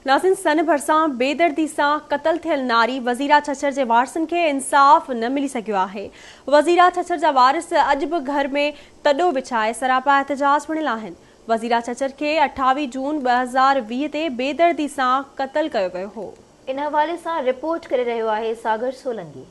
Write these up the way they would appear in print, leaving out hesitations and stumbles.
ناظرين سن ڀرسان بيدردي سان قتل ٿيل ناري وزيرا ڇڇر جي وارثن کي انصاف نه ملي سگهيو آهي. وزيرا ڇڇر جا وارث اڄ به گهر ۾ تڏو وڇائي سراپا احتجاج بڻيل آهن. وزيرا ڇڇر کي 28 جون 2020 تي بيدردي سان قتل ڪيو ويو هو. ان حوالي سان رپورٽ ڪري رهيو آهي ساگر سولنگي.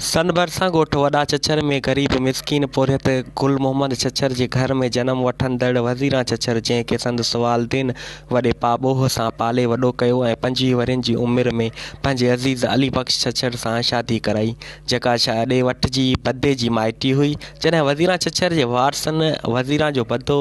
سن ڀرسان ڳوٺ وڏا ڇڇر ۾ غريب مسڪين پورهيت گل محمد ڇڇر جي گهر ۾ جنم وٺندڙ وزيران ڇڇر جنهن کي سندس والدين وڏي پاٻوهه سان پالي وڏو ڪيو ۽ 25 ورهين جي عمر ۾ پنهنجي عزيز علي بخش ڇڇر سان شادي ڪرائي جيڪا ڏي وٺ جي بدي جي مائٽي هئي جڏهن وزيران ڇڇر جي وارثن وزيران جو بدو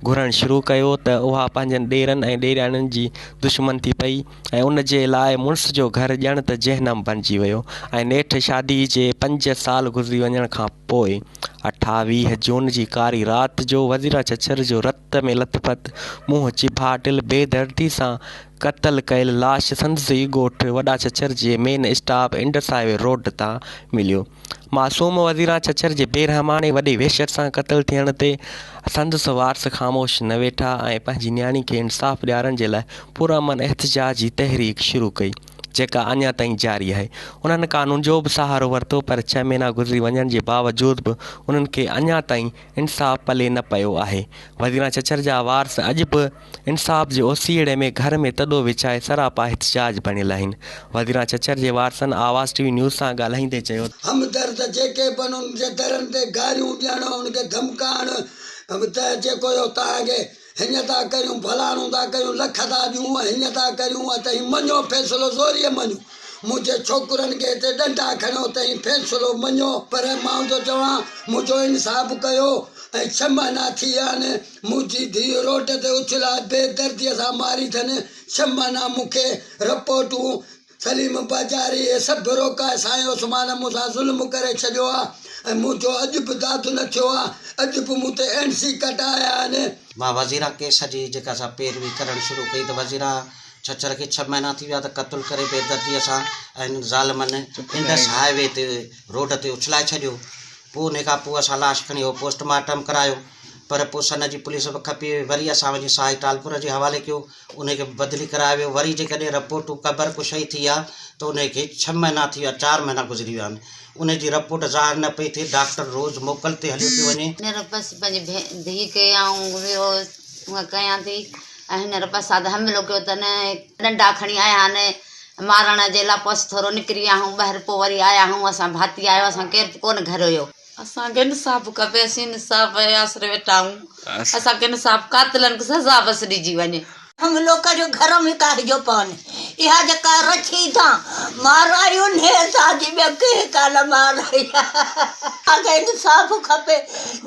گهرڻ شروع ڪيو ته اها پنهنجن ڏيرن ۽ ڏيرياڻين جي دشمن ٿي پئي ۽ ان جي لاء مڙس جو گهر ڄڻ ته جهنم بڻجي ويو ۽ نيٺ شادي جي پنج سال گذري وڃڻ کان پوء 28 جون جي ڪاري رات جو وزيرا ڇڇر جو رت ۾ لٿ پٿ منهن چيڀاٽيل بي دردي سان قتل ڪيل لاش سندس ئي ڳوٺ وڏا ڇڇر جي main stop Indus highway road تان مليو. معصوم وزيران ڇڇر جي بي رحماڻي وڏي وحشت سان قتل ٿيڻ تي سندس وارث خاموش نه ويٺا ۽ پنهنجي نياڻي کي انصاف ڏيارڻ جي لاء پرامن احتجاجي تحريڪ شروع ڪئي جيڪا اڃا تائين جاري آهي انهن قانون جو به سهارو ورتو پر ڇهه مهينا گذري وڃڻ جي باوجود به انهن کي اڃا تائين انصاف پلي نه پيو آهي وزيران ڇڇر جا وارث اڄ به انصاف جي اوسيئڙي ۾ گهر ۾ تڏو وڇائي سراپا احتجاج بڻيل آهن. وزيران ڇڇر جي وارثن آواز ٽي وي نيوز سان ڳالهائيندي چيو ته. همدرد جيڪي به انهن جي درن تي گاريون ڏيڻ انهن کي ڌمڪائڻ ته جيڪو اهو توهان کي هيئن ٿا ڪريون فلاڻو ٿا ڪريون لک ٿا ڏيون هيئن ٿا ڪريون ته هي مڃو فيصلو زوريء مڃو منهنجي ڇوڪرن کي هتي ڏنڊا کڻيو ته هي فيصلو مڃو پر مان ٿو چوان منهنجو انصاف ڪيو ۽ ڇهه مهينا ٿي ويا آهن منهنجي ڌيء روڊ تي اڇلائي بي درديء سان ماري اٿن. ڇهه مهينا مون کي رپورٽون سليم باجاري اهي سڀ روڪائي سائين عثمان مون سان ظلم ڪري ڇڏيو آ ۽ منهنجو اڄ به داد نه ٿيو آ. اڄ به مون تي اين سي ڪٽايا آهن. مان وزيران ڪيس جي جيڪا سا پيروي ڪرڻ شروع ڪئي ته وزيران ڇڇر کي ڇهه مهينا ٿي ويا ته قتل ڪري بي درديء سان ۽ هنن ظالمن انڊس هاء وي تي روڊ تي اڇلائي ڇڏيو. پوء انهي کان پوء اسان لاش کڻي اهو پوسٽ مارٽم ڪرايو. پر پوء سن جي پوليس به کپي وئي وري اسان وڃي ساهي ٽالپر جي حوالي ڪيو انهي کي به بدلي ڪرايو ويو وري جيڪڏهن رپورٽون قبر ڪشائي ٿي آ ته انهي کي ڇهه مهينا ٿي ويا چار مهينا گذري ويا آهن انهي جي رپورٽ ظاهر نه پئي ٿئي ڊاڪٽر روز موڪل تي هليو پيو وڃي. هينئر بس پنهنجي ڌيء کي آئون ويو ڪيان ٿي ۽ هينئر بس حملو ڪيو اٿن ڏنڊا کڻي آيا آهن مارڻ جي لاء پوء اسين ٿورو نڪري ويا آهيون ٻاهر پوء وري آيا آهيون اسان ڀاتي آيو اسان ڪير به ڪونه گهر هيو. اسان کي انصاف کپي اسين انصاف جي آسري ويٺا آهيون اسان کي انصاف قاتلن کي سزا بس ڏجي وڃي. حملو ڪريو گهر ۾ ڪاهجو پون اها جيڪا رڇي تان مارائي انهي اسان جي ٻيو ڪنهن ڪانه مارائي اسان کي انصاف کپي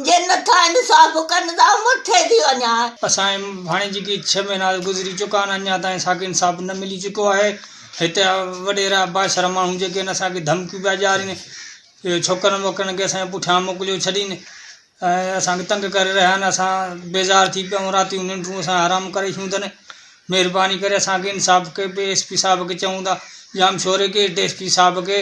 جي نٿا انصاف ڪن ته آئون مٿي ٿي وڃان. اسان جي ڀاڻيجي کي ڇهه مهينا گذري چڪا آهن اڃا تائين اسان کي انصاف نه ملي چڪو آهي هتي وڏيرا بااثر ماڻهو جيڪي آهن اسان کي ڌمڪيون پيا ڏيارين اهي ڇوڪرن ٻوڪرن کي اسان جي پٺيان موڪليو ڇڏين ۽ اسان کي تنگ ڪري رهيا آهن اسان بيزار ٿي پيا آهيون راتيون ننڊون اسان حرام ڪري ڇڏيون اٿن مهرباني ڪري اسان کي انصاف کپي ايس پي صاحب کي چئون ٿا ڄامشوري کي ڊي ايس پي صاحب کي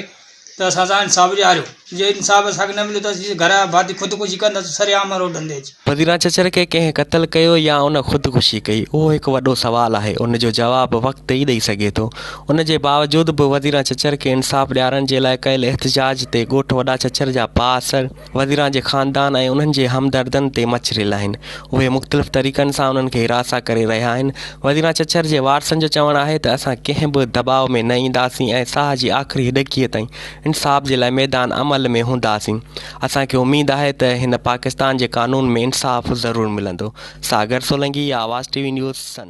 ته اسان سان انصاف ڏياريو جي انصاف اسان کي نه مليو ته اسين گهر جا ڀاتي خودڪشي ڪنداسين سرعام روڊن تي اچي. وزيران ڇڇر کي ڪنهن قتل ڪيو يا ان خودڪشي ڪئي اهو هڪ وڏو سوال آهي ان جو جواب وقت ئي ڏئي سگهي ٿو ان جي باوجود به وزيران ڇڇر کي انصاف ڏيارڻ جي لاء ڪيل احتجاج تي ڳوٺ وڏا ڇڇر جا بااثر وزيران جي خاندان ۽ انهن جي همدردن تي مڇريل آهن. اهي مختلف طريقن سان انهن کي هراسان ڪري رهيا آهن. وزيران ڇڇر جي وارثن جو چوڻ آهي ته اسان ڪنهن به دٻاء ۾ نه اينداسين ۽ ساهه جي آخري هڏڪيء تائين انصاف جي لاء ميدان عمل ۾ هونداسين. اسان کي اميد آهي ته هن پاڪستان جي قانون ۾ انصاف ضرور ملندو. Sagar Solangi, Awaz T V news, Sindh.